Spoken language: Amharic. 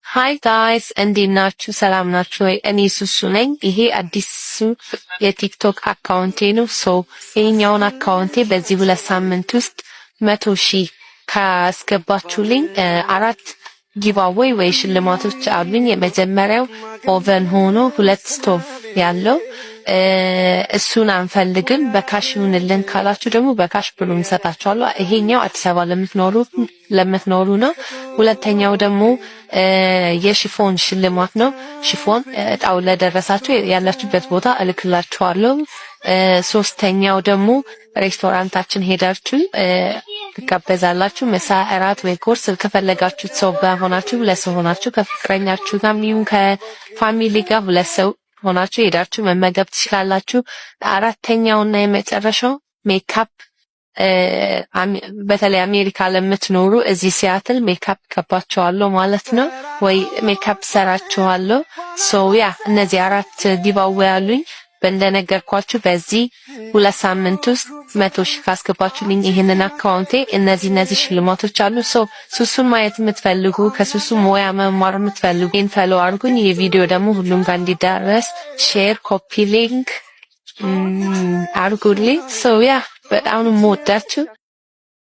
Hi guys፣ እንዴት ናችሁ? ሰላም ናችሁ ወይ? እኔ ሱሱ ነኝ። ይሄ አዲሱ የ TikTok account ኤ ነው። So ይሄኛውን account ኤ በዚህ 2 ሳምንት ውስጥ 100,000 ካስገባችሁልኝ አራት giveaway ወይ ሽልማቶች አሉኝ። የመጀመሪያው oven ሆኖ ሁለት ስቶቭ ያለው፣ እሱን አንፈልግም በ cash ይሁንልን ካላችሁ ደግሞ በ cash ብሎ እንሰጣችኋለሁ። ይሄኛው አዲስ አበባ ለምትኖሩ ነው። ሁለተኛው ደግሞ የ chiffon ሽልማት ነው። Chiffon እጣው ለደረሳችሁ ያላችሁበት ቦታ እልክላችኋለሁ። ሶስተኛው ደግሞ ሬስቶራንታችን ሄዳችሁ ትጋበዛላችሁ። ምሳ፣ እራት ወይ ቁርስ ከፈለጋችሁት ሰው ጋር ሆናችሁ፣ ሁለት ሰው ሆናችሁ፣ ከፍቅረኛችሁ ጋር ይሁን ከ family ጋር ሁለት ሰው ሆናችሁ ሄዳችሁ መመገብ ትችላላችሁ። አራተኛውና የመጨረሻው ሜካፕ፣ በተለይ አሜሪካ ለምትኖሩ እዚህ ሲያትል ሜካፕ ቀባችኋለሁ ማለት ነው፣ ወይ ሜካፕ ሰራችኋለሁ። So yeah፣ እነዚህ አራት giveaway ያሉኝ እንደነገርኳችሁ በዚህ 2 ሳምንት ውስጥ 100,000 ካስገባችሁልኝ ይህንን account ኤ እነዚህ ሽልማቶች አሉ። So ሱሱን ማየት የምትፈልጉ፣ ከሱሱ ሙያ መማር የምትፈልጉ ይህን follow አድርጉኝ። ይህ ቪዲዮ ደግሞ ሁሉም ጋር እንዲዳረስ share፣ copy link አድርጉልኝ። So yeah፣ በጣም ነው የምወዳችሁ።